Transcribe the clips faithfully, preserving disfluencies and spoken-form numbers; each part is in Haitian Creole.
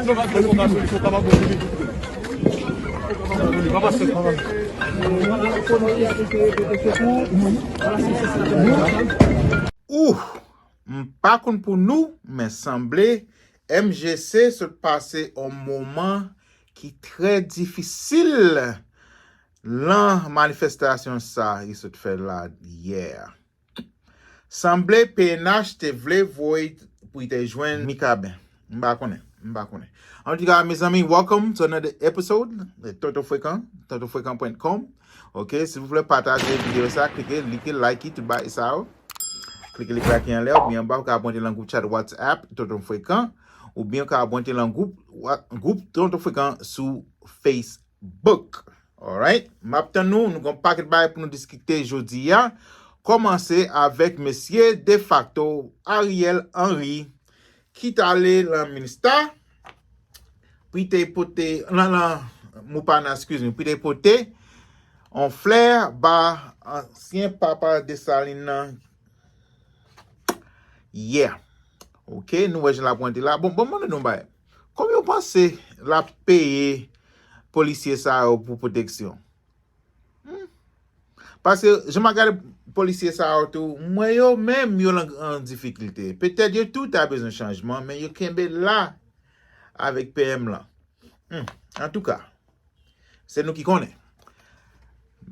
Ou, m pa konn pou nou, men sanble M J C sot pase yon moman ki trè difisil lan manifestasyon sa li sot fè la yè. Sanble P N H te vle voye pou li te jwenn Mikaben. M pa konnen, m pa konnen. Antouka, mezanmi, welcome to another episode de Tonton Frekan, tonton frekan point com. Ok, silvouplè, pataje videyo sa, klike, like, like, tout bagay sa yo. Klike, klike, like anlè, oubyen anba, ou ka abòne lan gwoup chat WhatsApp, Tonton Frekan, oubyen ou ka abòne lan gwoup, wa-, gwoup Tonton Frekan sou Facebook. Alright? M ap tann nou, nou gen yon pakèt bagay pou nou diskite jodi a. Kòmanse avèk mesye defakto Ariel Henry ki t ale lan Minista, pou te pote, lan, lan Mupana, excuse me, pou te pote yon flè ba ansyen papa Desalin nan. Yeah. Ok, nou wè jan l ap rantre la. Bon, bon, mande nou yon bagay. Konbyen w panse l ap peye polisye sa yo pou pwoteksyon? Hmm? Paske, jan m ap gade polisye sa yo tou, m wè yo menm, yo lan, an difikilte. Petèt yo tou ta bezwen chanjman, men yo kenbe la avèk P M lan. Hmm. Antouka, se nou ki konnen.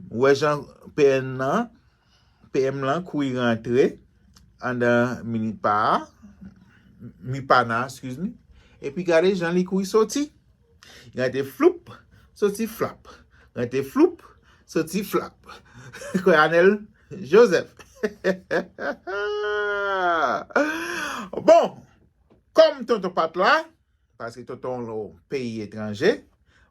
Ou wè jan P M lan, P M lan kouri rantre anndan Minipa a, Mipana, excuse me. Epi gade jan li kouri soti. Li rantre floup, soti flap. Rantre floup, soti flap. Kwè Anèl Jozèf. Bon, kòm tonton pa t la, paske tonton lo peyi etranje,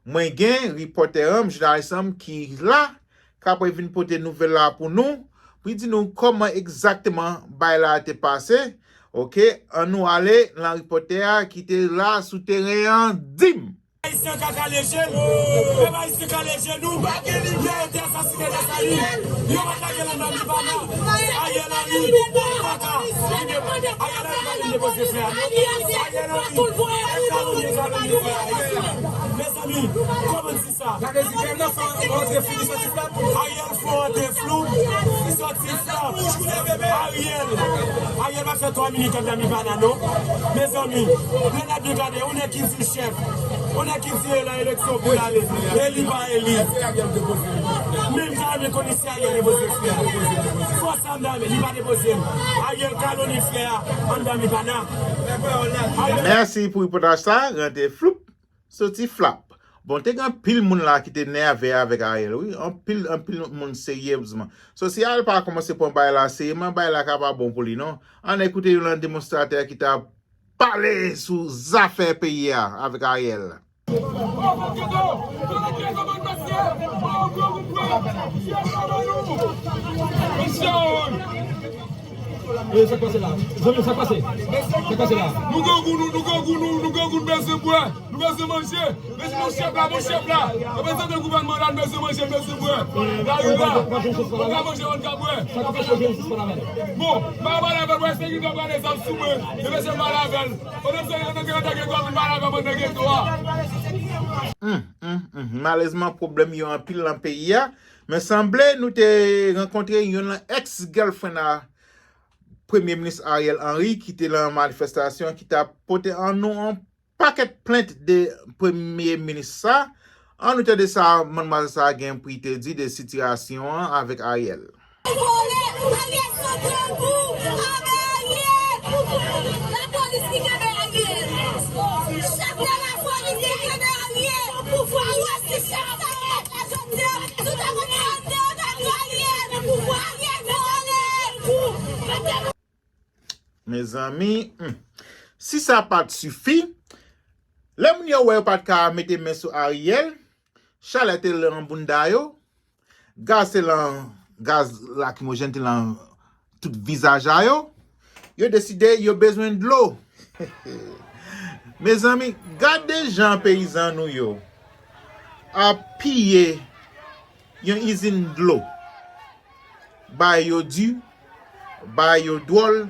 mwen gen ripòtè an m, jounalis an m ki la, k ap vin pote nouvèl la pou nou, pou l di nou kòman egzakteman bagay la te pase. Ok, ann nou ale lan ripòtè a ki te la sou teren an, di m. Ayisyen ka kale je l, pèp ayisyen kale je nou, yo te asasinen Desalin, yo pa ka gen landa Mipana, Ariel Henry, pa ka, Ariel Henry pa vin depoze frè a, Ariel Henry, e kalonye, kalonye frè a, mezanmi, kòman di sa? Gade si kèm nan fè antre fini soti flap. Ariel fè antre flou, soti flap. Ariel, Ariel pa fè twa minit anndan Mipana non. Mezanmi, lè n ap byen gade, yon nèg ki di chèf, yon nèg ki di e lan eleksyon pou l ale, e li pa eli. Menm jan mwen konnen si Ariel depoze frè a. Fòs anndan, li pa depoze l. Ariel kalonye frè a anndan Mipana. Mèsi pou ripòtaj sa, rantre floup. Soti flap. Bon, te gen anpil moun la ki te nève avèk Ariel, wi. Anpil, anpil moun seryezman. So, si Ariel pa kòmanse pran bagay la seryeman, bagay la ka pa bon pou li, non. Ann ekoute youn lan demonstratè ki t ap pale sou zafè peyi a avèk Ariel. E, sa k pase la? Zanmi, sa k pase? Sa k pase la? Nou grangou, nou, nou grangou, nou, nou grangou, nou bezwen bwè, nou bezwen manje. Bezwen mon chèf la, mon chèf la. Reprezante gouvènman la, nou bezwen manje, nou bezwen bwè. Lari la, nou ka manje, nou ka bwè. Bon, m pa pale avè l, wè, se ki ta pale zam sou mwen. Yo bezwen pale avè l. Pandan se yo nan geto, yo vin pale avè mwen nan geto a. Hum, hum, hum. Malezman, pwoblèm yo anpil lan peyi a. Men sanble nou te rankontre youn lan ex girlfriend a Premye Minis Ariel Henry ki te lan manifestasyon ki t ap pote an nou yon pakèt plent de Premye Minis sa. An nou tande sa manmwazèl sa gen pou li te di de sitiyasyon an avèk Ariel. Vòlè, Ariel santi an kou, anba Ariel. Lapolis ki kenbe Ariel. Chèf de lapolis ki kenbe Ariel. Pouvwa jistis chèf sa yo la jodi a. Tout a konn andedan Ariel. Pouvwa Ariel vòlè. Mezanmi, hmm. Si sa pa t sifi, lè moun yo wè yo pa t ka mete men sou Ariel, chalè te lan bounda yo, gaz te lan, gaz lakrimojèn te lan tout vizaj a yo, yo deside yo bezwen dlo. Mezanmi, gade jan peyizan nou yo ap piye yon izin dlo. Bagay yo di, bagay yo dwòl,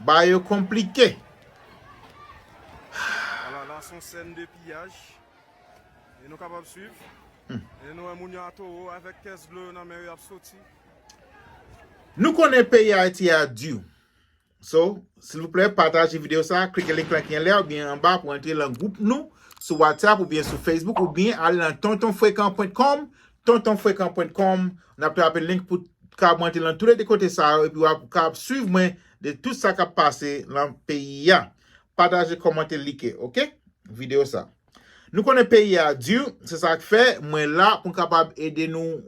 bagay yo konplike. Ala, la se Sèn de piyaj. E nou kapab swiv. Hmm. E nou wè moun yo a towo avèk kès dlo yo nan men yo ap soti. Nou konnen peyi Ayiti a di. So, silvouplè, pataje videyo sa, klike link lan ki anlè oubyen anba pou antre lan gwoup nou sou WhatsApp oubyen sou Facebook oubyen ale lan tonton frekan pwen kòm, tonton frekan pwen kòm, n ap trape link pou kapab antre lan toulede kote sa yo epi w ap kapab swiv mwen de tout sa k ap pase lan peyi a. Pataje, kòmante, like, oke? Videyo sa. Nou konnen peyi a di, se sa k fè mwen la pou m kapab ede nou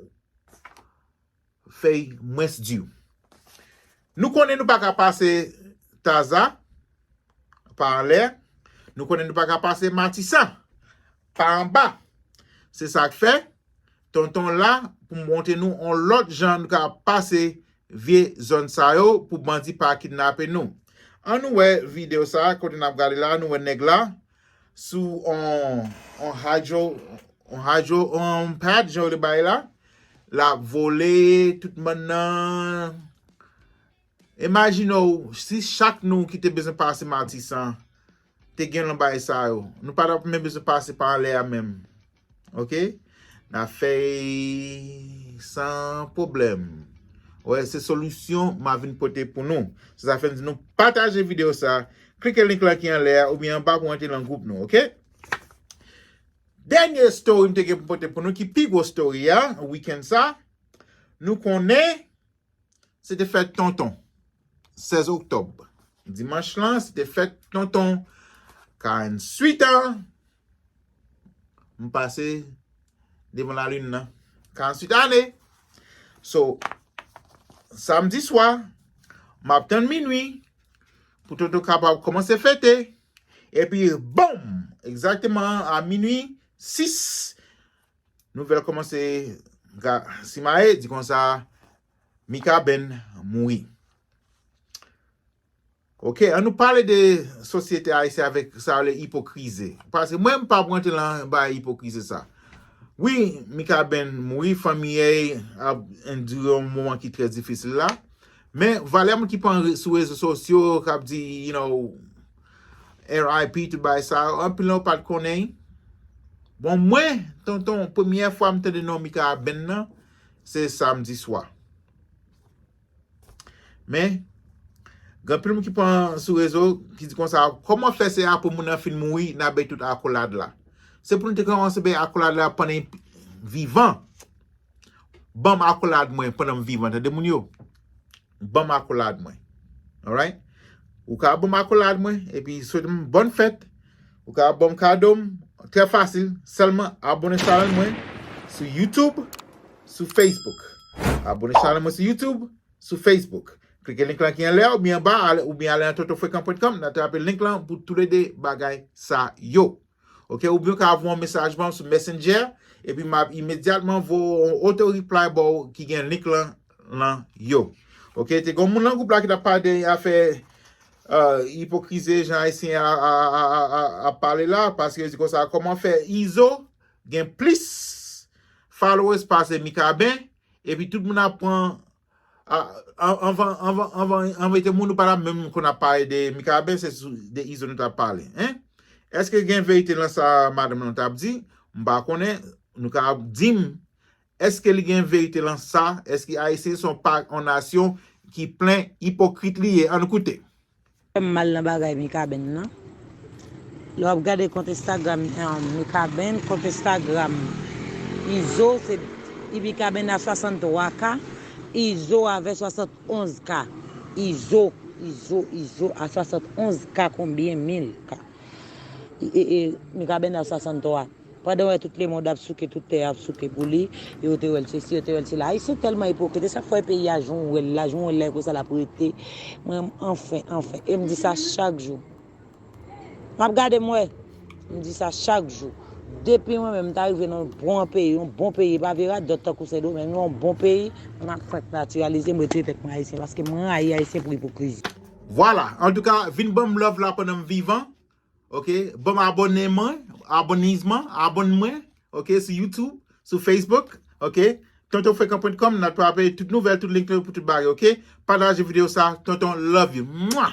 fè mwens di. Nou konnen nou pa ka pase Taza pa anlè, nou konnen nou pa ka pase Matisan pa anba. Se sa k fè tonton la pou montre nou on lòt jan nou ka pase vye zòn sa yo pou bandi pa kidnape nou. An nou wè videyo sa kote n ap gade la, nou wè nèg la sou on, on hydro, on hydro, on pad, jan yo le bay la. L ap vole, tout bann nan. Imajine w, si chak nou ki te bezwen pase Matisan te gen yon bagay sa yo, nou pa t ap menm bezwen pase pa anlè a menm. Oke? N ap fè san pwoblèm. Wè, se solisyon m a vin pote pou nou. Se sa fè m di nou pataje videyo sa, klike link lan ki anlè a oubyen anba pou antre lan gwoup nou, oke? Dènye story m te gen pou pote pou nou, ki pi gwo story a, wikenn sa, nou konnen se te fèt tonton, sèz oktòb. Dimanch lan, se te fèt tonton, karannsuit an, m pase devan lalin nan. Karannsuit ane. So, samdi swa, m ap tann minwi pou tonton kapab kòmanse fete. Epi, bonm! Egzakteman a minwi sis, nouvèl kòmanse ga-, simaye, di konsa, Mikaben mouri. Oke, an nou pale de sosyete ayisyen avèk sa yo rele ipokrize. Paske mwen, m p ap rantre lan bay ipokrize sa. Wi, Mikaben mouri, fanmi ap andire yon moman ki trè difisil la. Men, valè moun ki pran re-, sou rezo sosyo, k ap di, you know, R I P, tout bagay sa yo, anpil nan yo pa t konnen. Bon, mwen, tonton, premyè fwa m tande non Mikaben nan, se samdi swa. Men, gen anpil moun ki pran sou rezo, ki di konsa, kòman fè se apre moun nan fin mouri, n a bay tout akolad la? Se pou nou te kòmanse bay akolad la pandan l vivan. Ban m akolad mwen pandan m vivan, tande moun yo. Ban m akolad mwen. Alright? Ou ka ban m akolad mwen, epi swete m bòn fèt. Ou ka ban m kado m, trè fasil, sèlman abòne chanèl mwen sou YouTube, sou Facebook. Abòne chanèl mwen sou YouTube, sou Facebook. Klike link lan ki anlè oubyen anba, ale, oubyen ale nan tonton frekan pwen kòm, n a trape link lan pou toulede bagay sa yo. Oke, oubyen w ka voye yon mesaj ban m sou Messenger, epi m ap imedyatman voye yon auto reply ba w ki gen link lan, lan yo. Oke, te gen yon moun nan gwoup la ki t ap pale de afè, euh, ipokrize jan ayisyen a, a, a, a, a, ap pale la, paske yo di konsa, kòman fè Izo gen plis followers pase Mikaben, epi tout moun ap pran, a, an-, anvan, anvan, anvan, anvan te moun, nou pa t ap menm konn ap pale de Mikaben, se sou, de Izo nou t ap pale, en? Èske gen verite lan sa madanm lan t ap di? M pa konnen, nou ka di m, èske li gen verite lan sa? Èske Ayisyen se yon pa, yon nasyon ki plen ipokrit li ye? Ann koute. Fè m mal nan bagay Mikaben nan. Lè w ap gade kont Instagram, um, Mikaben, kont Instagram Izo, se Mikaben a swasanntwa K, Izo avè swasantonz K. Izo, Izo, Izo a swasantonz K konbyen mil K. E, e, e, Mikaben a swasanntwa. Pandan w wè tout lemonn ap souke, tout tè ap souke pou li, yo te wè l sesi, yo te wè l sela. Ayisyen tèlman ipokrit, e sa k fè peyi a jan w wè l la, jan w wè l la, e konsa l ap rete. Mwen, anfen, anfen. E m di sa chak jou. M ap gade, m wè. M di sa chak jou. Depi mwen menm, m ta rive nan yon bon peyi, yon bon peyi, e pa vye radòt tankou Sendomeng, yon bon peyi, m ap fèk natiralize, m retire tèt mwen ayisyen, paske m rayi Ayisyen pou ipokrizi. Vwala. Antouka, vin ban m love la pandan m vivan. Oke, ban m abòne mwen, abònizman, abòne mwen, oke, sou YouTube, sou Facebook, oke. Tonton frekan pwen kòm, n ap trape tout nouvèl, tout link pou tout bagay, oke. Pataje videyo sa, tonton love you. Mwa!